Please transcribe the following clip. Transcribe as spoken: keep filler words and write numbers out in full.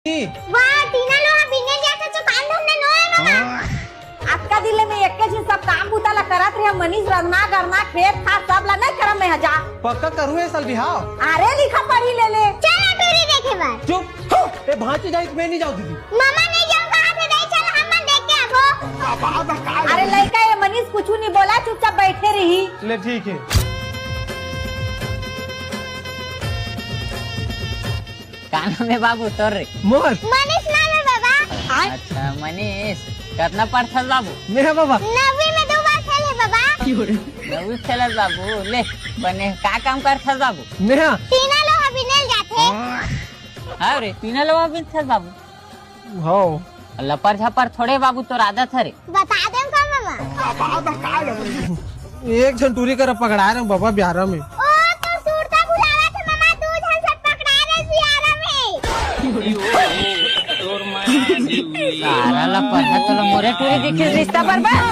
वाह, टीना लोहा बिने जाथे तो काम धंधा नो है मामा। अतका दिन ले मैं एक्के झिन सब काम बूता ला करत रहे, मनीष रंधना गरना खेत खार सब ला नहीं करम मैं ह जा। पक्का करू है साल बिहाव। अरे लिखा पढ़ी ले ले। चल टूरी देखे बर। चुप। ए भांची जाई तो मैं नहीं जाऊँ दीदी। मामा नहीं जाऊँ कहा थे, नहीं चल हम मन देख के आबो। अरे लइका ये मनीष कुछ नहीं बोला, चुपचाप बैठे रही। ले ठीक है। का नाम है बाबू तोर रे? मोर। मनीष नाम है बाबा। अच्छा मनीष, कतना पढ़थस बाबू? मैं है बाबा। नवी में दो बार फेल है बाबा। नवी फेल है बाबू, ले बने का काम करथस बाबू? मैं है। टीना लोहा बिनेल जाथे। हाँ रे, टीना लोहा बिनथस बाबू। हाँ। लपर झपर थोड़े बाबू, तोर आदत हरे। बता देम का मामा? एक झन टूरी करा पकड़ाए रहे बाबा बिहारा में। ओ तो सुरता बुलावा थे मामा, दू झन से पकड़ाए रहे बिहारा में। सारा लपर है, तोला मोरे टूरी दिखे रिश्ता बर्बाद।